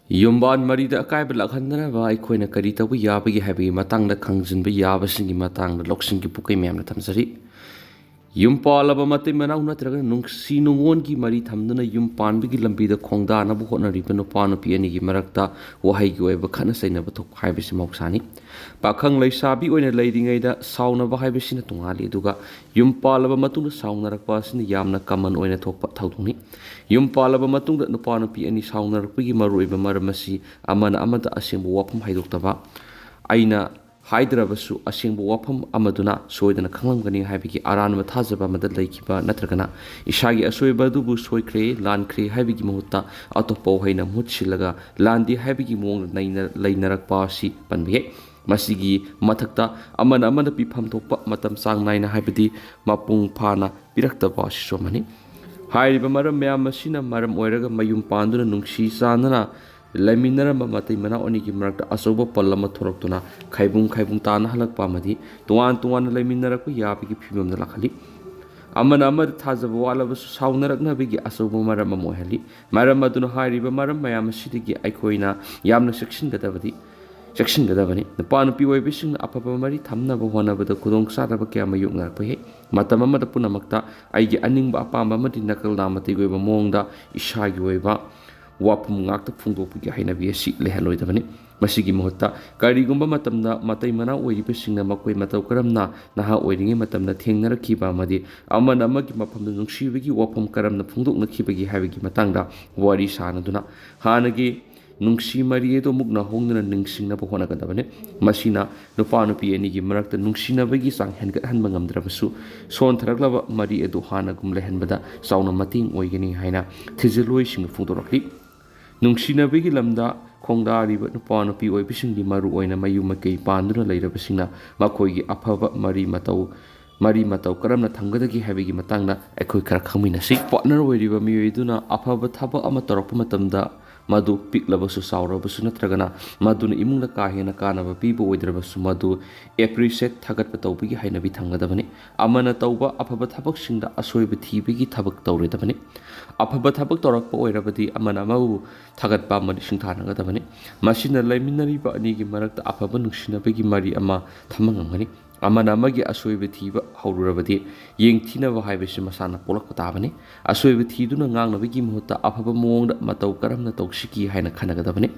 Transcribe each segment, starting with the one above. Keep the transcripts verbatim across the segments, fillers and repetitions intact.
ꯌꯨꯝꯕꯥꯟ ꯃꯔꯤꯗ ꯑꯀꯥꯏꯕ ꯂꯥꯛꯍꯟꯗꯅꯕ ꯑꯩꯈꯣꯏꯅ ꯀꯔꯤ ꯇꯧꯕ ꯌꯥꯕꯒꯦ ꯍꯥꯏꯕꯒꯤ ꯃꯇꯥꯡꯗ ꯈꯪꯖꯤꯟꯕ ꯌꯥꯕꯁꯤꯡꯒꯤ ꯃꯇꯥꯡꯗ ꯂꯧꯁꯤꯡꯒꯤ ꯄꯨꯀꯩ ꯃꯌꯥꯝꯅ ꯊꯝꯖꯔꯤ꯫ ꯌꯨꯝ ꯄꯥꯜꯂꯕ ꯃꯇꯩ ꯃꯅꯥꯎ ꯅꯠꯇ꯭ꯔꯒ ꯅꯨꯡꯁꯤ ꯅꯨꯡꯉꯣꯟꯒꯤ ꯃꯔꯤ ꯊꯝꯗꯨꯅ ꯌꯨꯝ ꯄꯥꯟꯕꯒꯤ ꯂꯝꯕꯤꯗ ꯈꯣꯡꯗꯥꯅꯕ ꯍꯣꯠꯅꯔꯤꯕ ꯅꯨꯄꯥ ꯅꯨꯄꯤ ꯑꯅꯤꯒꯤ ꯃꯔꯛꯇ ꯋꯥꯍꯩꯒꯤ ꯑꯣꯏꯕ ꯈꯠꯅ ꯆꯩꯅꯕ ꯊꯣꯛꯄ ꯍꯥꯏꯕꯁꯤ ꯃꯍꯧꯁꯥꯅꯤ꯫ ꯄꯥꯈꯪ ꯂꯩꯁꯥꯕꯤ ꯑꯣꯏꯅ ꯂꯩꯔꯤꯉꯩꯗ ꯁꯥꯎꯅꯕ ꯍꯥꯏꯕꯁꯤꯅ ꯇꯣꯉꯥꯜꯂꯤ, ꯑꯗꯨꯒ ꯌꯨꯝ ꯄꯥꯜꯂꯕ ꯃꯇꯨꯡꯗ ꯁꯥꯎꯅꯔꯛꯄ ꯑꯁꯤꯅ ꯌꯥꯝꯅ ꯀꯃꯟ ꯑꯣꯏꯅ ꯊꯣꯛꯄ ꯊꯧꯗꯣꯛꯅꯤ꯫ ꯌꯨꯝ ꯄꯥꯜꯂꯕ ꯃꯇꯨꯡꯗ ꯅꯨꯄꯥ ꯅꯨꯄꯤ ꯑꯅꯤ ꯁꯥꯎꯅꯔꯛꯄꯒꯤ ꯃꯔꯨꯑꯣꯏꯕ ꯃꯔꯝ ꯑꯁꯤ ꯑꯃꯅ ꯑꯃꯗ ꯑꯁꯦꯡꯕ ꯋꯥꯐꯝ ꯍꯥꯏꯗꯣꯛꯇꯕ, ꯑꯩꯅ ꯍꯥꯏꯗ꯭ꯔꯕꯁꯨ ꯑꯁꯦꯡꯕ ꯋꯥꯐꯝ ꯑꯃꯗꯨꯅ ꯁꯣꯏꯗꯅ ꯈꯪꯂꯝꯒꯅꯤ ꯍꯥꯏꯕꯒꯤ ꯑꯔꯥꯟꯕ ꯊꯥꯖꯕ ꯑꯃꯗ ꯂꯩꯈꯤꯕ ꯅꯠꯇ꯭ꯔꯒꯅ ꯏꯁꯥꯒꯤ ꯑꯁꯣꯏꯕ ꯑꯗꯨꯕꯨ ꯁꯣꯏꯈ꯭ꯔꯦ, ꯂꯥꯟꯈ꯭ꯔꯦ ꯍꯥꯏꯕꯒꯤ ꯃꯍꯨꯠꯇ ꯑꯇꯣꯞꯄ ꯋꯥꯍꯩꯅ ꯃꯍꯨꯠ ꯁꯤꯜꯂꯒ ꯂꯥꯟꯗꯦ ꯍꯥꯏꯕꯒꯤ ꯃꯑꯣꯡꯗ ꯅꯩꯅ-, ꯂꯩꯅꯔꯛꯄ ꯑꯁꯤ ꯄꯟꯕ ꯌꯥꯏ꯫ ꯃꯁꯤꯒꯤ ꯃꯊꯛꯇ ꯑꯃꯅ ꯑꯃꯗ ꯄꯤꯐꯝ ꯊꯣꯛꯄ ꯃꯇꯝ ꯆꯥꯡ ꯅꯥꯏꯅ ꯍꯥꯏꯕꯗꯤ ꯃꯄꯨꯡ ꯐꯥꯅ ꯄꯤꯔꯛꯇꯕ ꯑꯁꯤꯁꯨ ꯑꯃꯅꯤ꯫ ꯍꯥꯏꯔꯤꯕ ꯃꯔꯝ ꯃꯌꯥꯝ ꯑꯁꯤꯅ ꯃꯔꯝ ꯑꯣꯏꯔꯒ ꯃꯌꯨꯝ ꯄꯥꯟꯗꯨꯅ ꯅꯨꯡꯁꯤ ꯆꯥꯟꯅꯅ ꯂꯩꯃꯤꯟꯅꯔꯝꯕ ꯃꯇꯩ ꯃꯅꯥꯎ ꯑꯅꯤꯒꯤ ꯃꯔꯛꯇ ꯑꯆꯧꯕ ꯄꯜ ꯑꯃ ꯊꯣꯔꯛꯇꯨꯅ ꯈꯥꯏꯕꯨꯡ ꯈꯥꯏꯕꯨꯡ ꯇꯥꯅꯍꯜꯂꯛꯄ ꯑꯃꯗꯤ ꯇꯣꯉꯥꯟ ꯇꯣꯉꯥꯟꯅ ꯂꯩꯃꯤꯟꯅꯔꯛꯄ ꯌꯥꯕꯒꯤ ꯐꯤꯕꯝꯗ ꯂꯥꯛꯍꯜꯂꯤ꯫ ꯑꯃꯅ ꯑꯃꯗ ꯊꯥꯖꯕ ꯋꯥꯠꯂꯕꯁꯨ ꯁꯥꯎꯅꯔꯛꯅꯕꯒꯤ ꯑꯆꯧꯕ ꯃꯔꯝ ꯑꯃ ꯑꯣꯏꯍꯜꯂꯤ꯫ ꯃꯔꯝ ꯑꯗꯨꯅ ꯍꯥꯏꯔꯤꯕ ꯃꯔꯝ ꯃꯌꯥꯝ ꯑꯁꯤꯗꯒꯤ ꯑꯩꯈꯣꯏꯅ ꯌꯥꯝꯅ ꯆꯦꯛꯁꯤꯟꯒꯗꯕꯗꯤ, ꯆꯦꯛꯁꯤꯟꯒꯗꯕꯅꯤ꯫ ꯅꯨꯄꯥ ꯅꯨꯄꯤ ꯑꯣꯏꯕꯁꯤꯡꯅ ꯑꯐꯕ ꯃꯔꯤ ꯊꯝꯅꯕ ꯍꯣꯠꯅꯕꯗ ꯈꯨꯗꯣꯡꯆꯥꯗꯕ ꯀꯌꯥ ꯃꯥꯌꯣꯛꯅꯔꯛꯄ ꯌꯥꯏ꯫ ꯃꯇꯝ ꯑꯃꯗ ꯄꯨꯝꯅꯃꯛꯇ ꯑꯩꯒꯤ ꯑꯅꯤꯡꯕ ꯑꯄꯥꯝꯕ ꯑꯃꯗꯤ ꯅꯀꯜ ꯅꯥꯃꯇꯩꯒꯤ ꯑꯣꯏꯕ ꯃꯑꯣꯡꯗ ꯏꯁꯥꯒꯤ ꯑꯣꯏꯕ ꯋꯥꯐꯝ ꯉꯥꯛꯇ ꯐꯣꯡꯗꯣꯛꯄꯒꯤ ꯍꯩꯅꯕꯤ ꯑꯁꯤ ꯂꯩꯍꯜꯂꯣꯏꯗꯕꯅꯤ꯫ ꯃꯁꯤꯒꯤ ꯃꯍꯨꯠꯇ, ꯀꯔꯤꯒꯨꯝꯕ ꯃꯇꯝꯗ ꯃꯇꯩ ꯃꯅꯥꯎ ꯑꯣꯏꯔꯤꯕꯁꯤꯡꯅ ꯃꯈꯣꯏ ꯃꯇꯧ ꯀꯔꯝꯅ ꯅꯍꯥ ꯑꯣꯏꯔꯤꯉꯩ ꯃꯇꯝꯗ ꯊꯦꯡꯅꯔꯛꯈꯤꯕ ꯑꯃꯗꯤ ꯑꯃꯅ ꯑꯃꯒꯤ ꯃꯐꯝꯗ ꯅꯨꯡꯁꯤꯕꯒꯤ ꯋꯥꯐꯝ ꯀꯔꯝꯅ ꯐꯣꯡꯗꯣꯛꯅꯈꯤꯕꯒꯦ ꯍꯥꯏꯕꯒꯤ ꯃꯇꯥꯡꯗ ꯋꯥꯔꯤ ꯁꯥꯅꯗꯨꯅ ꯍꯥꯟꯅꯒꯤ ꯅꯨꯡꯁꯤ ꯃꯔꯤ ꯑꯗꯨ ꯑꯃꯨꯛ ꯅꯧꯍꯧꯅꯅ ꯅꯤꯡꯁꯤꯡꯅꯕ ꯍꯣꯠꯅꯒꯗꯕꯅꯤ꯫ ꯃꯁꯤꯅ ꯅꯨꯄꯥ ꯅꯨꯄꯤ ꯑꯅꯤꯒꯤ ꯃꯔꯛꯇ ꯅꯨꯡꯁꯤꯅꯕꯒꯤ ꯆꯥꯡ ꯍꯦꯟꯒꯠꯍꯟꯕ ꯉꯝꯗ꯭ꯔꯕꯁꯨ, ꯁꯣꯟꯊꯔꯛꯂꯕ ꯃꯔꯤ ꯑꯗꯨ ꯍꯥꯟꯅꯒꯨꯝ ꯂꯩꯍꯟꯕꯗ ꯆꯥꯎꯅ ꯃꯇꯦꯡ ꯑꯣꯏꯒꯅꯤ ꯍꯥꯏꯅ ꯊꯤꯖꯤꯜꯂꯣꯏꯁꯤꯡꯅ ꯐꯣꯡꯗꯣꯔꯛꯂꯤ꯫ ꯅꯨꯡꯁꯤꯅꯕꯒꯤ ꯂꯝꯗ ꯈꯣꯡꯗꯥꯔꯤꯕ ꯅꯨꯄꯥ ꯅꯨꯄꯤ ꯑꯣꯏꯕꯁꯤꯡꯗꯤ ꯃꯔꯨ ꯑꯣꯏꯅ ꯃꯌꯨꯝ ꯃꯀꯩ ꯄꯥꯟꯗꯨꯅ ꯂꯩꯔꯕꯁꯤꯡꯅ ꯃꯈꯣꯏꯒꯤ ꯑꯐꯕ ꯃꯔꯤ ꯃꯇꯧ, ꯃꯔꯤ ꯃꯇꯧ ꯀꯔꯝꯅ ꯊꯝꯒꯗꯒꯦ ꯍꯥꯏꯕꯒꯤ ꯃꯇꯥꯡꯗ ꯑꯩꯈꯣꯏ ꯈꯔ ꯈꯪꯃꯤꯟꯅꯁꯤ꯫ ꯄꯥꯔꯠꯅꯔ ꯑꯣꯏꯔꯤꯕ ꯃꯤꯑꯣꯏ ꯑꯗꯨꯅ ꯑꯐꯕ ꯊꯕꯛ ꯑꯃ ꯇꯧꯔꯛꯄ ꯃꯇꯝꯗ ꯃꯗꯨ ꯄꯤꯛꯂꯕꯁꯨ ꯆꯥꯎꯔꯕꯁꯨ ꯅꯠꯇ꯭ꯔꯒꯅ ꯃꯗꯨꯅ ꯏꯃꯨꯡꯗ ꯀꯥ ꯍꯦꯟꯅ ꯀꯥꯟꯅꯕ ꯄꯤꯕ ꯑꯣꯏꯗ꯭ꯔꯕꯁꯨ, ꯃꯗꯨ appreciate, ꯊꯥꯒꯠꯄ ꯇꯧꯕꯒꯤ ꯍꯩꯅꯕꯤ ꯊꯝꯒꯗꯕꯅꯤ꯫ ꯑꯃꯅ ꯇꯧꯕ ꯑꯐꯕ ꯊꯕꯛꯁꯤꯡꯗ ꯑꯁꯣꯏꯕ ꯊꯤꯕꯒꯤ ꯊꯕꯛ ꯇꯧꯔꯣꯏꯗꯕꯅꯤ꯫ ꯑꯐꯕ ꯊꯕꯛ ꯇꯧꯔꯛꯄ ꯑꯣꯏꯔꯕꯗꯤ ꯑꯃꯅ ꯑꯃꯕꯨ ꯊꯥꯒꯠꯄ ꯑꯃꯗꯤ ꯁꯤꯡꯊꯥꯅꯒꯗꯕꯅꯤ꯫ ꯃꯁꯤꯅ ꯂꯩꯃꯤꯟꯅꯔꯤꯕ ꯑꯅꯤꯒꯤ ꯃꯔꯛꯇ ꯑꯐꯕ ꯅꯨꯡꯁꯤꯅꯕꯒꯤ ꯃꯔꯤ ꯑꯃ ꯊꯝꯕ ꯉꯝꯒꯅꯤ꯫ ꯑꯃꯅ ꯑꯃꯒꯤ ꯑꯁꯣꯏꯕ ꯊꯤꯕ ꯍꯧꯔꯨꯔꯕꯗꯤ, ꯌꯦꯡꯊꯤꯅꯕ ꯍꯥꯏꯕꯁꯤ ꯃꯁꯥꯅ ꯄꯣꯛꯂꯛꯄ ꯇꯥꯕꯅꯤ꯫ ꯑꯁꯣꯏꯕ ꯊꯤꯗꯨꯅ ꯉꯥꯡꯅꯕꯒꯤ ꯃꯍꯨꯠꯇ ꯑꯐꯕ ꯃꯑꯣꯡꯗ ꯃꯇꯧ ꯀꯔꯝꯅ ꯇꯧꯁꯤꯒꯦ ꯍꯥꯏꯅ ꯈꯟꯅꯒꯗꯕꯅꯤ꯫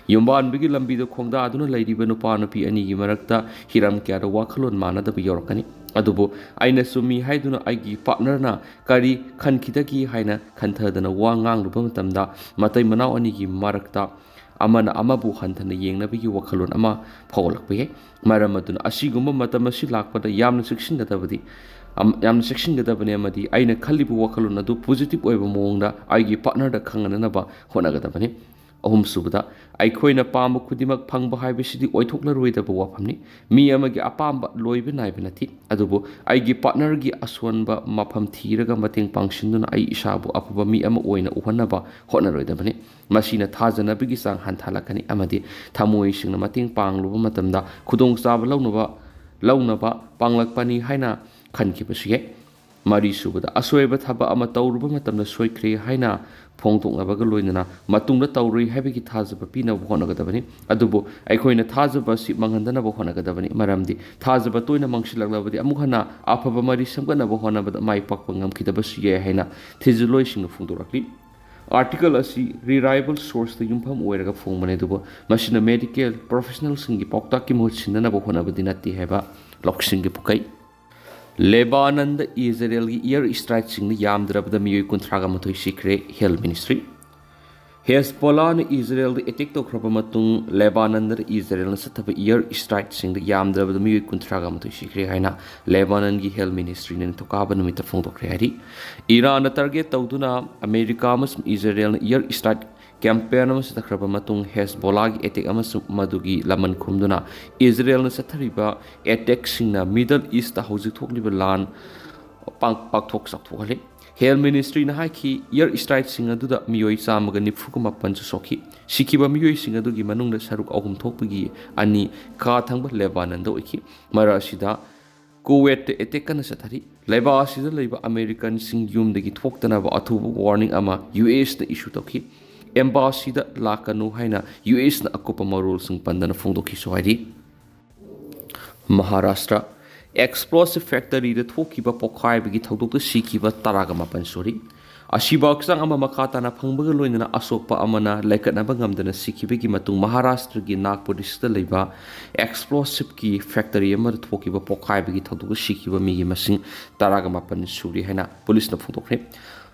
ꯌꯨꯝꯕꯥꯟꯕꯒꯤ ꯂꯝꯕꯤꯗ ꯈꯣꯡꯗꯥꯗꯨꯅ ꯂꯩꯔꯤꯕ ꯅꯨꯄꯥ ꯅꯨꯄꯤ ꯑꯅꯤꯒꯤ ꯃꯔꯛꯇ ꯍꯤꯔꯝ ꯀꯌꯥꯗ ꯋꯥꯈꯜꯂꯣꯟ ꯃꯥꯟꯅꯗꯕ ꯌꯥꯎꯔꯛꯀꯅꯤ꯫ ꯑꯗꯨꯕꯨ ꯑꯩꯅ ꯆꯨꯝꯃꯤ ꯍꯥꯏꯗꯨꯅ ꯑꯩꯒꯤ partnerꯅ ꯀꯔꯤ ꯈꯟꯈꯤꯗꯒꯦ ꯍꯥꯏꯅ ꯈꯟꯊꯗꯅ ꯋꯥ ꯉꯥꯡꯂꯨꯕ ꯃꯇꯝꯗ, ꯃꯇꯩ ꯃꯅꯥꯎ ꯑꯅꯤꯒꯤ ꯃꯔꯛꯇ ꯑꯃꯅ ꯑꯃꯕꯨ ꯍꯟꯊꯅ ꯌꯦꯡꯅꯕꯒꯤ ꯋꯥꯈꯜꯂꯣꯟ ꯑꯃ ꯐꯥꯎꯒꯠꯂꯛꯄ ꯌꯥꯏ꯫ ꯃꯔꯝ ꯑꯗꯨꯅ ꯑꯁꯤꯒꯨꯝꯕ ꯃꯇꯝ ꯑꯁꯤ ꯂꯥꯛꯄꯗ ꯌꯥꯝꯅ ꯆꯦꯛꯁꯤꯟꯒꯗꯕꯗꯤ, ꯑꯝ-, ꯌꯥꯝꯅ ꯆꯦꯛꯁꯤꯟꯒꯗꯕꯅꯤ ꯑꯃꯗꯤ ꯑꯩꯅ ꯈꯜꯂꯤꯕ ꯋꯥꯈꯜꯂꯣꯟ ꯑꯗꯨ positive ꯑꯣꯏꯕ ꯃꯑꯣꯡꯗ ꯑꯩꯒꯤ partnerꯗ ꯈꯪꯍꯟꯅꯅꯕ ꯍꯣꯠꯅꯒꯗꯕꯅꯤ꯫ ꯑꯍꯨꯝꯁꯨꯕꯗ, ꯑꯩꯈꯣꯏꯅ ꯄꯥꯝꯕ ꯈꯨꯗꯤꯡꯃꯛ ꯐꯪꯕ ꯍꯥꯏꯕꯁꯤꯗꯤ ꯑꯣꯏꯊꯣꯛꯂꯔꯣꯏꯗꯕ ꯋꯥꯐꯝꯅꯤ꯫ ꯃꯤ ꯑꯃꯒꯤ ꯑꯄꯥꯝꯕ ꯂꯣꯏꯕ ꯅꯥꯏꯕ ꯅꯠꯇꯦ꯫ ꯑꯗꯨꯕꯨ ꯑꯩꯒꯤ partnerꯒꯤ ꯑꯁꯣꯟꯕ ꯃꯐꯝ ꯊꯤꯔꯒ ꯃꯇꯦꯡ ꯄꯥꯡꯁꯤꯟꯗꯨꯅ ꯑꯩ ꯏꯁꯥꯕꯨ ꯑꯐꯕ ꯃꯤ ꯑꯃ ꯑꯣꯏꯅ ꯎꯍꯟꯅꯕ ꯍꯣꯠꯅꯔꯣꯏꯗꯕꯅꯤ꯫ ꯃꯁꯤꯅ ꯊꯥꯖꯅꯕꯒꯤ ꯆꯥꯡ ꯍꯟꯊꯍꯜꯂꯛꯀꯅꯤ ꯑꯃꯗꯤ ꯊꯃꯣꯏꯁꯤꯡꯅ ꯃꯇꯦꯡ ꯄꯥꯡꯂꯨꯕ ꯃꯇꯝꯗ ꯈꯨꯗꯣꯡꯆꯥꯕ ꯂꯧꯅꯕ, ꯂꯧꯅꯕ ꯄꯥꯡꯂꯛꯄꯅꯤ ꯍꯥꯏꯅ ꯈꯟꯈꯤꯕꯁꯨ ꯌꯥꯏ꯫ ꯃꯔꯤꯁꯨꯕꯗ, ꯑꯁꯣꯏꯕ ꯊꯕꯛ ꯑꯃ ꯇꯧꯔꯨꯕ ꯃꯇꯝꯗ ꯁꯣꯏꯈ꯭ꯔꯦ ꯍꯥꯏꯅ ꯐꯣꯡꯗꯣꯛꯅꯕꯒ ꯂꯣꯏꯅꯅ ꯃꯇꯨꯡꯗ ꯇꯧꯔꯣꯏ ꯍꯥꯏꯕꯒꯤ ꯊꯥꯖꯕ ꯄꯤꯅꯕ ꯍꯣꯠꯅꯒꯗꯕꯅꯤ꯫ ꯑꯗꯨꯕꯨ ꯑꯩꯈꯣꯏꯅ ꯊꯥꯖꯕ ꯑꯁꯤ ꯃꯥꯡꯍꯟꯗꯅꯕ ꯍꯣꯠꯅꯒꯗꯕꯅꯤ, ꯃꯔꯝꯗꯤ ꯊꯥꯖꯕ ꯇꯣꯏꯅ ꯃꯥꯡꯁꯤꯜꯂꯛꯂꯕꯗꯤ ꯑꯃꯨꯛ ꯍꯟꯅ ꯑꯐꯕ ꯃꯔꯤ ꯁꯦꯝꯒꯠꯅꯕ ꯍꯣꯠꯅꯕꯗ ꯃꯥꯏ ꯄꯥꯛꯄ ꯉꯝꯈꯤꯗꯕꯁꯨ ꯌꯥꯏ ꯍꯥꯏꯅ ꯊꯤꯖꯤꯜꯂꯣꯏꯁꯤꯡꯅ ꯐꯣꯡꯗꯣꯔꯛꯂꯤ꯫ Article ꯑꯁꯤ reliable sourceꯇ ꯌꯨꯝꯐꯝ ꯑꯣꯏꯔꯒ ꯐꯣꯡꯕꯅꯤ, ꯑꯗꯨꯕꯨ ꯃꯁꯤꯅ medical professionalꯁꯤꯡꯒꯤ ꯄꯥꯎꯇꯥꯛꯀꯤ ꯃꯍꯨꯠ ꯁꯤꯟꯅꯅꯕ ꯍꯣꯠꯅꯕꯗꯤ ꯅꯠꯇꯦ ꯍꯥꯏꯕ ꯂꯧꯁꯤꯡꯒꯤ ꯄꯨꯀꯩ꯫ ꯂꯦꯕꯥꯅꯟꯗ ꯏꯖꯔꯦꯜꯒꯤ air strikeꯁꯤꯡꯗ ꯌꯥꯝꯗ꯭ꯔꯕꯗ ꯃꯤꯑꯣꯏ ꯀꯨꯟꯊ꯭ꯔꯥꯒ ꯃꯥꯊꯣꯏ ꯁꯤꯈ꯭ꯔꯦ, Health Ministry꯫ ꯍꯦꯖꯕꯣꯂꯥꯅ ꯏꯖꯔꯦꯜꯗ attack ꯇꯧꯈ꯭ꯔꯕ ꯃꯇꯨꯡ, ꯂꯦꯕꯥꯅꯟꯗ ꯏꯖꯔꯦꯜꯅ ꯆꯠꯊꯕ air strikeꯁꯤꯡꯗ ꯌꯥꯝꯗ꯭ꯔꯕꯗ ꯃꯤꯑꯣꯏ ꯀꯨꯟꯊ꯭ꯔꯥꯒ ꯃꯥꯊꯣꯏ ꯁꯤꯈ꯭ꯔꯦ ꯍꯥꯏꯅ ꯂꯦꯕꯥꯅꯟꯒꯤ Health Ministryꯅ ꯅꯤꯡꯊꯧꯀꯥꯕ ꯅꯨꯃꯤꯠꯇ ꯐꯣꯡꯗꯣꯛꯈ꯭ꯔꯦ ꯍꯥꯏꯔꯤ꯫ ꯏꯔꯥꯟꯅ target ꯇꯧꯗꯨꯅ ꯑꯃꯦꯔꯤꯀꯥ ꯑꯃꯁꯨꯡ ꯏꯖꯔꯦꯜꯅ air strike campaign ꯑꯃ ꯆꯠꯊꯈ꯭ꯔꯕ ꯃꯇꯨꯡ, ꯍꯦꯖꯕꯣꯂꯥꯒꯤ attack ꯑꯃꯁꯨꯡ ꯃꯗꯨꯒꯤ ꯂꯃꯟ ꯈꯨꯝꯗꯨꯅ ꯏꯖꯔꯦꯜꯅ ꯆꯠꯊꯔꯤꯕ attackꯁꯤꯡꯅ Middle Eastꯇ ꯍꯧꯖꯤꯛ ꯊꯣꯛꯂꯤꯕ ꯂꯥꯟ ꯄꯥꯡ-, ꯄꯥꯛꯊꯣꯛ ꯆꯥꯎꯊꯣꯛꯍꯜꯂꯤ꯫ ꯍꯦꯜꯊ ꯃꯤꯅꯤꯁꯇ꯭ꯔꯤꯅ ꯍꯥꯏꯈꯤ, ꯑꯦꯌꯔ ꯁ꯭ꯇ꯭ꯔꯥꯏꯛꯁꯤꯡ ꯑꯗꯨꯗ ꯃꯤꯑꯣꯏ ꯆꯥꯝꯃꯒ ꯅꯤꯐꯨꯒ ꯃꯥꯄꯟꯁꯨ ꯁꯣꯛꯈꯤ꯫ ꯁꯤꯈꯤꯕ ꯃꯤꯑꯣꯏꯁꯤꯡ ꯑꯗꯨꯒꯤ ꯃꯅꯨꯡꯗ ꯁꯔꯨꯛ ꯑꯍꯨꯝ ꯊꯣꯛꯄꯒꯤ ꯑꯅꯤ ꯈꯥ ꯊꯪꯕ ꯂꯦꯕꯥꯅꯟꯗ ꯑꯣꯏꯈꯤ꯫ ꯃꯔꯛ ꯑꯁꯤꯗ ꯀꯨꯋꯦꯠꯇ ꯑꯦꯇꯦꯛ ꯀꯟꯅ ꯆꯠꯊꯔꯤ꯫ ꯂꯩꯕꯥꯛ ꯑꯁꯤꯗ ꯂꯩꯕ ꯑꯃꯦꯔꯤꯀꯟꯁꯤꯡ ꯌꯨꯝꯗꯒꯤ ꯊꯣꯛꯇꯅꯕ ꯑꯊꯨꯕ ꯋꯥꯔꯅꯤꯡ ꯑꯃ ꯌꯨ ꯑꯦꯁꯅ ꯏꯁꯨ ꯇꯧꯈꯤ꯫ ꯑꯦꯝꯕꯥꯁꯤꯗ ꯂꯥꯛꯀꯅꯨ ꯍꯥꯏꯅ ꯌꯨ ꯑꯦꯁꯅ ꯑꯀꯨꯞꯄ ꯃꯔꯣꯜꯁꯤꯡ ꯄꯟꯗꯅ ꯐꯣꯡꯗꯣꯛꯈꯤꯁꯨ ꯍꯥꯏꯔꯤ꯫ ꯃꯍꯥꯔꯥꯁꯇ꯭ꯔ, ꯑꯦꯛꯁꯄ꯭ꯂꯣꯁꯤꯚ ꯐꯦꯛꯇꯔꯤꯗ ꯊꯣꯛꯈꯤꯕ ꯄꯣꯈꯥꯏꯕꯒꯤ ꯊꯧꯗꯣꯛꯇ ꯁꯤꯈꯤꯕ ꯇꯔꯥꯒ ꯃꯥꯄꯟ ꯁꯨꯔꯤ꯫ ꯑꯁꯤꯕ ꯍꯛꯆꯥꯡ ꯑꯃ ꯃꯈꯥ ꯇꯥꯅ ꯐꯪꯕꯒ ꯂꯣꯏꯅꯅ ꯑꯁꯣꯛꯄ ꯑꯃꯅ ꯂꯥꯏꯀꯠꯅꯕ ꯉꯝꯗꯅ ꯁꯤꯈꯤꯕꯒꯤ ꯃꯇꯨꯡ ꯃꯍꯥꯔꯥꯁꯇ꯭ꯔꯒꯤ ꯅꯥꯒꯄꯨꯔ ꯗꯤꯁꯇ꯭ꯔꯤꯛꯇ ꯂꯩꯕ ꯑꯦꯛꯁꯄ꯭ꯂꯣꯁꯤꯚꯀꯤ ꯐꯦꯛꯇꯔꯤ ꯑꯃꯗ ꯊꯣꯛꯈꯤꯕ ꯄꯣꯈꯥꯏꯕꯒꯤ ꯊꯧꯗꯣꯛꯇ ꯁꯤꯈꯤꯕ ꯃꯤꯒꯤ ꯃꯁꯤꯡ ꯇꯔꯥꯒ ꯃꯥꯄꯟ ꯁꯨꯔꯤ ꯍꯥꯏꯅ ꯄꯨꯂꯤꯁꯅ ꯐꯣꯡꯗꯣꯛꯈ꯭ꯔꯦ꯫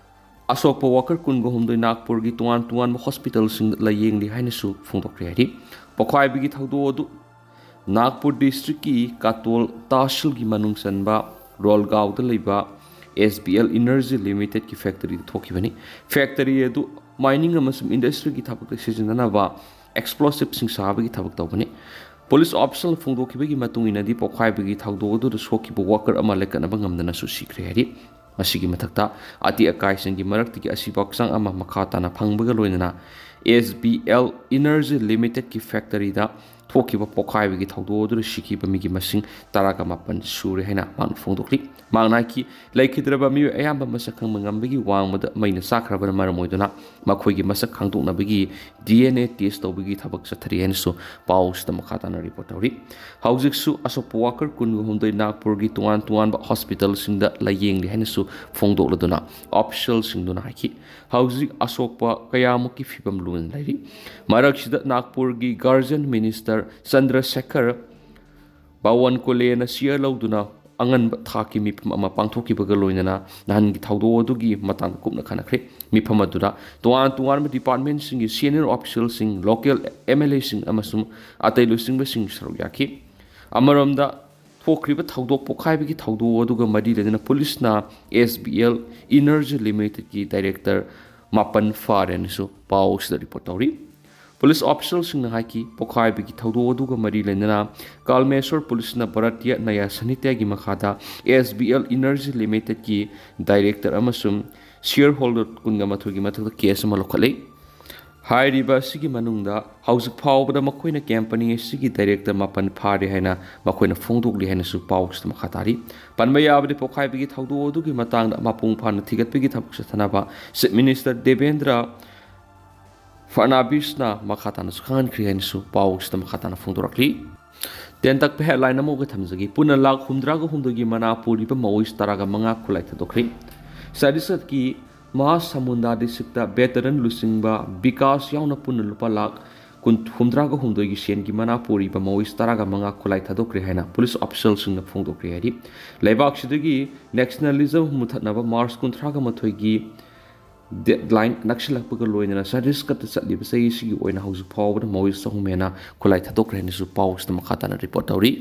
ꯑꯁꯣꯛꯄ ꯋꯥꯀꯔ ꯀꯨꯟꯒ ꯍꯨꯝꯗꯣꯏ ꯅꯥꯒꯄꯨꯔꯒꯤ ꯇꯣꯉꯥꯟ ꯇꯣꯉꯥꯟꯕ ꯍꯣꯁꯄꯤꯇꯥꯜꯁꯤꯡꯗ ꯂꯥꯌꯦꯡꯂꯤ ꯍꯥꯏꯅꯁꯨ ꯐꯣꯡꯗꯣꯛꯈ꯭ꯔꯦ ꯍꯥꯏꯔꯤ꯫ ꯄꯣꯈꯥꯏꯕꯒꯤ ꯊꯧꯗꯣꯛ ꯑꯗꯨ ꯅꯥꯒꯄꯨꯔ ꯗꯤꯁꯇ꯭ꯔꯤꯛꯀꯤ ꯀꯥꯇꯣꯜ ꯇꯥꯁꯤꯜꯒꯤ ꯃꯅꯨꯡ ꯆꯟꯕ ꯔꯣꯜꯒꯥꯎꯗ ꯂꯩꯕ ꯑꯦꯁ ꯕꯤ ꯑꯦꯜ ꯏꯅꯔꯖꯤ ꯂꯤꯃꯤꯇꯦꯗꯀꯤ ꯐꯦꯛꯇꯔꯤꯗ ꯊꯣꯛꯈꯤꯕꯅꯤ꯫ ꯐꯦꯛꯇꯔꯤ ꯑꯗꯨ ꯃꯥꯏꯅꯤꯡ ꯑꯃꯁꯨꯡ ꯏꯟꯗꯁꯇ꯭ꯔꯤꯒꯤ ꯊꯕꯛꯇ ꯁꯤꯖꯤꯟꯅꯅꯕ ꯑꯦꯛꯁꯄ꯭ꯂꯣꯁꯤꯚꯁꯤꯡ ꯁꯥꯕꯒꯤ ꯊꯕꯛ ꯇꯧꯕꯅꯤ꯫ ꯄꯨꯂꯤꯁ ꯑꯣꯐꯤꯁꯤꯌꯦꯜꯅ ꯐꯣꯡꯗꯣꯛꯈꯤꯕꯒꯤ ꯃꯇꯨꯡ ꯏꯟꯅꯗꯤ, ꯄꯣꯈꯥꯏꯕꯒꯤ ꯊꯧꯗꯣꯛ ꯑꯗꯨꯗ ꯁꯣꯛꯈꯤꯕ ꯋꯥꯀꯔ ꯑꯃ ꯂꯥꯏꯀꯠꯅꯕ ꯉꯝꯗꯅꯁꯨ ꯁꯤꯈ꯭ꯔꯦ ꯍꯥꯏꯔꯤ꯫ ꯃꯁꯤꯒꯤ ꯃꯊꯛꯇ, ꯑꯇꯦꯛ ꯑꯀꯥꯏꯁꯤꯡꯒꯤ ꯃꯔꯛꯇꯒꯤ ꯑꯁꯤꯕ ꯍꯛꯆꯥꯡ ꯑꯃ ꯃꯈꯥ ꯇꯥꯅ ꯐꯪꯕꯒ ꯂꯣꯏꯅꯅ ꯑꯦꯁ ꯕꯤ ꯑꯦꯜ ꯏꯅꯔꯖꯤ ꯂꯤꯃꯤꯇꯦꯗꯀꯤ ꯐꯦꯛꯇꯔꯤꯗ ꯊꯣꯛꯈꯤꯕ ꯄꯣꯈꯥꯏꯕꯒꯤ ꯊꯧꯗꯣꯛ ꯑꯗꯨꯗ ꯁꯤꯈꯤꯕ ꯃꯤꯒꯤ ꯃꯁꯤꯡ ꯇꯔꯥꯒ ꯃꯥꯄꯟ ꯁꯨꯔꯦ ꯍꯥꯏꯅ ꯃꯍꯥꯛꯅ ꯐꯣꯡꯗꯣꯛꯂꯤ꯫ ꯃꯍꯥꯛꯅ ꯍꯥꯏꯈꯤ, ꯂꯩꯈꯤꯗ꯭ꯔꯕ ꯃꯤꯑꯣꯏ ꯑꯌꯥꯝꯕ ꯃꯁꯛ ꯈꯪꯕ ꯉꯝꯕꯒꯤ ꯋꯥꯡꯃꯗ ꯃꯩꯅ ꯆꯥꯛꯈ꯭ꯔꯕꯅ ꯃꯔꯝ ꯑꯣꯏꯗꯨꯅ ꯃꯈꯣꯏꯒꯤ ꯃꯁꯛ ꯈꯪꯗꯣꯛꯅꯕꯒꯤ ꯗꯤ ꯑꯦꯟ ꯑꯦ ꯇꯦꯁ ꯇꯧꯕꯒꯤ ꯊꯕꯛ ꯆꯠꯊꯔꯤ ꯍꯥꯏꯅꯁꯨ ꯄꯥꯎꯁꯤꯗ ꯃꯈꯥ ꯇꯥꯅ ꯔꯤꯄꯣꯔꯠ ꯇꯧꯔꯤ꯫ ꯍꯧꯖꯤꯛꯁꯨ ꯑꯁꯣꯛꯄ ꯋꯥꯀꯔ ꯀꯨꯟꯒ ꯍꯨꯝꯗꯣꯏ ꯅꯥꯒꯄꯨꯔꯒꯤ ꯇꯣꯉꯥꯟ ꯇꯣꯉꯥꯟꯕ ꯍꯣꯁꯄꯤꯇꯥꯜꯁꯤꯡꯗ ꯂꯥꯌꯦꯡꯂꯤ ꯍꯥꯏꯅꯁꯨ ꯐꯣꯡꯗꯣꯛꯂꯗꯨꯅ ꯑꯣꯐꯤꯁꯤꯌꯦꯜꯁꯤꯡꯗꯨꯅ ꯍꯥꯏꯈꯤ꯫ ꯍꯧꯖꯤꯛ ꯑꯁꯣꯛꯄ ꯀꯌꯥꯃꯨꯛꯀꯤ ꯐꯤꯕꯝ ꯂꯨꯅ ꯂꯩꯔꯤ꯫ ꯃꯔꯛꯁꯤꯗ ꯅꯥꯒꯄꯨꯔꯒꯤ ꯒꯥꯔꯖꯤꯌꯟ ꯃꯤꯅꯤꯁꯇꯔ ꯆꯟꯗ꯭ꯔꯁꯦꯈꯔ ꯕꯥꯋꯟꯀꯨꯂꯦꯅ ꯆꯤꯌꯔ ꯂꯧꯗꯨꯅ ꯑꯉꯟꯕ ꯊꯥꯛꯀꯤ ꯃꯤꯐꯝ ꯑꯃ ꯄꯥꯡꯊꯣꯛꯈꯤꯕꯒ ꯂꯣꯏꯅꯅ ꯅꯍꯥꯟꯒꯤ ꯊꯧꯗꯣꯛ ꯑꯗꯨꯒꯤ ꯃꯇꯥꯡꯗ ꯀꯨꯞꯅ ꯈꯟꯅꯈ꯭ꯔꯦ꯫ ꯃꯤꯐꯝ ꯑꯗꯨꯗ ꯇꯣꯉꯥꯟ ꯇꯣꯉꯥꯟꯕ ꯗꯤꯄꯥꯔꯠꯃꯦꯟꯁꯤꯡꯒꯤ ꯁꯦꯅꯤꯌꯔ ꯑꯣꯐꯤꯁꯤꯌꯦꯜꯁꯤꯡ, ꯂꯣꯀꯦꯜ ꯑꯦꯝ ꯑꯦꯜ ꯑꯦꯁꯤꯡ ꯑꯃꯁꯨꯡ ꯑꯇꯩ ꯂꯨꯆꯤꯡꯕꯁꯤꯡ ꯁꯔꯨꯛ ꯌꯥꯈꯤ꯫ ꯑꯃꯔꯣꯝꯗ, ꯊꯣꯛꯈ꯭ꯔꯤꯕ ꯊꯧꯗꯣꯛ ꯄꯣꯈꯥꯏꯕꯒꯤ ꯊꯧꯗꯣꯛ ꯑꯗꯨꯒ ꯃꯔꯤ ꯂꯩꯅꯅ ꯄꯨꯂꯤꯁꯅ ꯑꯦꯁ ꯕꯤ ꯑꯦꯜ ꯏꯅꯔꯖꯤ ꯂꯤꯃꯤꯇꯦꯗꯀꯤ ꯗꯥꯏꯔꯦꯛꯇꯔ ꯃꯥꯄꯟ ꯐꯥꯔꯦꯅꯁꯨ ꯄꯥꯎ ꯑꯁꯤꯗ ꯔꯤꯄꯣꯔꯠ ꯇꯧꯔꯤ꯫ ꯄꯨꯂꯤꯁ ꯑꯣꯐꯤꯁꯤꯌꯦꯜꯁꯤꯡꯅ ꯍꯥꯏꯈꯤ, ꯄꯣꯈꯥꯏꯕꯒꯤ ꯊꯧꯗꯣꯛ ꯑꯗꯨꯒ ꯃꯔꯤ ꯂꯩꯅꯅ ꯀꯥꯜꯃꯦꯁꯣꯔ ꯄꯨꯂꯤꯁꯅ ꯚꯥꯔꯇꯤꯌꯥ ꯅꯌꯥ ꯁꯥꯍꯤꯇ꯭ꯌꯒꯤ ꯃꯈꯥꯗ ꯑꯦꯁ ꯕꯤ ꯑꯦꯜ ꯏꯅꯔꯖꯤ ꯂꯤꯃꯤꯇꯦꯗꯀꯤ ꯗꯥꯏꯔꯦꯛꯇꯔ ꯑꯃꯁꯨꯡ ꯁꯤꯌꯔ ꯍꯣꯜꯗꯔ ꯀꯨꯟꯒ ꯃꯥꯊꯣꯏꯒꯤ ꯃꯊꯛꯇ ꯀꯦꯁ ꯑꯃ ꯂꯧꯈꯠꯂꯤ꯫ ꯍꯥꯏꯔꯤꯕ ꯑꯁꯤꯒꯤ ꯃꯅꯨꯡꯗ ꯍꯧꯖꯤꯛ ꯐꯥꯎꯕꯗ ꯃꯈꯣꯏꯅ ꯀꯦꯝꯄꯅꯤ ꯑꯁꯤꯒꯤ ꯗꯥꯏꯔꯦꯛꯇꯔ ꯃꯥꯄꯟ ꯐꯥꯔꯦ ꯍꯥꯏꯅ ꯃꯈꯣꯏꯅ ꯐꯣꯡꯗꯣꯛꯂꯤ ꯍꯥꯏꯅꯁꯨ ꯄꯥꯎꯁꯤꯗ ꯃꯈꯥ ꯇꯥꯔꯤ꯫ ꯄꯟꯕ ꯌꯥꯕꯗꯤ, ꯄꯣꯈꯥꯏꯕꯒꯤ ꯊꯧꯗꯣꯛ ꯑꯗꯨꯒꯤ ꯃꯇꯥꯡꯗ ꯃꯄꯨꯡ ꯐꯥꯅ ꯊꯤꯒꯠꯄꯒꯤ ꯊꯕꯛ ꯆꯠꯊꯅꯕ ꯆꯤꯐ ꯃꯤꯅꯤꯁꯇꯔ ꯗꯦꯕꯦꯟꯗ꯭ꯔ ꯐꯔꯅꯥꯕꯤꯁꯅ ꯃꯈꯥ ꯇꯥꯅꯁꯨ ꯈꯪꯍꯟꯈ꯭ꯔꯤ ꯍꯥꯏꯅꯁꯨ ꯄꯥꯎꯁꯤꯗ ꯃꯈꯥ ꯇꯥꯅ ꯐꯣꯡꯗꯣꯔꯛꯂꯤ꯫ ꯇꯦꯟꯇꯛꯄ ꯍꯦꯗꯂꯥꯏꯟ ꯑꯃ ꯑꯣꯏꯅ ꯊꯝꯖꯒꯦ꯫ ꯄꯨꯟꯅ ꯂꯥꯈ ꯍꯨꯝꯗ꯭ꯔꯥꯒ ꯍꯨꯝꯗꯣꯏꯒꯤ ꯃꯅꯥ ꯄꯨꯔꯤꯕ ꯃꯑꯣꯏꯁ ꯇꯔꯥꯒ ꯃꯉꯥ ꯈꯨꯠꯂꯥꯏ ꯊꯥꯗꯣꯛꯈ꯭ꯔꯦ꯫ ꯆꯇꯤꯁꯒꯔꯒꯤ ꯃꯍꯥꯁꯃꯨꯟꯗꯥ ꯗꯤꯁꯇ꯭ꯔꯤꯛꯇ ꯚꯦꯇꯔꯟ ꯂꯨꯆꯤꯡꯕ ꯕꯤꯀꯥꯁ ꯌꯥꯎꯅ ꯄꯨꯟꯅ ꯂꯨꯄꯥ ꯂꯥꯈ ꯀꯨꯟ, ꯍꯨꯝꯗ꯭ꯔꯥꯒ ꯍꯨꯝꯗꯣꯏꯒꯤ ꯁꯦꯟꯒꯤ ꯃꯅꯥ ꯄꯨꯔꯤꯕ ꯃꯑꯣꯏꯁ ꯇꯔꯥꯒ ꯃꯉꯥ ꯈꯨꯠꯂꯥꯏ ꯊꯥꯗꯣꯛꯈ꯭ꯔꯦ ꯍꯥꯏꯅ ꯄꯨꯂꯤꯁ ꯑꯣꯐꯤꯁꯤꯌꯦꯜꯁꯤꯡꯅ ꯐꯣꯡꯗꯣꯛꯈ꯭ꯔꯦ ꯍꯥꯏꯔꯤ꯫ ꯂꯩꯕꯥꯛꯁꯤꯗꯒꯤ ꯅꯦꯛꯁꯅꯦꯂꯤꯖꯝ ꯃꯨꯊꯠꯅꯕ ꯃꯥꯔꯆ ꯀꯨꯟꯊ꯭ꯔꯥꯒ ꯃꯥꯊꯣꯏꯒꯤ ꯗꯦꯗꯂꯥꯏꯟ ꯅꯛꯁꯤꯜꯂꯛꯄꯒ ꯂꯣꯏꯅꯅ ꯆꯇꯤꯁꯒꯔꯗ ꯆꯠꯂꯤꯕ ꯆꯍꯤ ꯑꯁꯤꯒꯤ ꯑꯣꯏꯅ ꯍꯧꯖꯤꯛ ꯐꯥꯎꯕꯗ ꯃꯑꯣꯏꯁ ꯆꯍꯨꯝ ꯍꯦꯟꯅ ꯈꯨꯠꯂꯥꯏ ꯊꯥꯗꯣꯛꯈ꯭ꯔꯦ ꯍꯥꯏꯅꯁꯨ ꯄꯥꯎꯁꯤꯗ ꯃꯈꯥ ꯇꯥꯅ ꯔꯤꯄꯣꯔꯠ ꯇꯧꯔꯤ꯫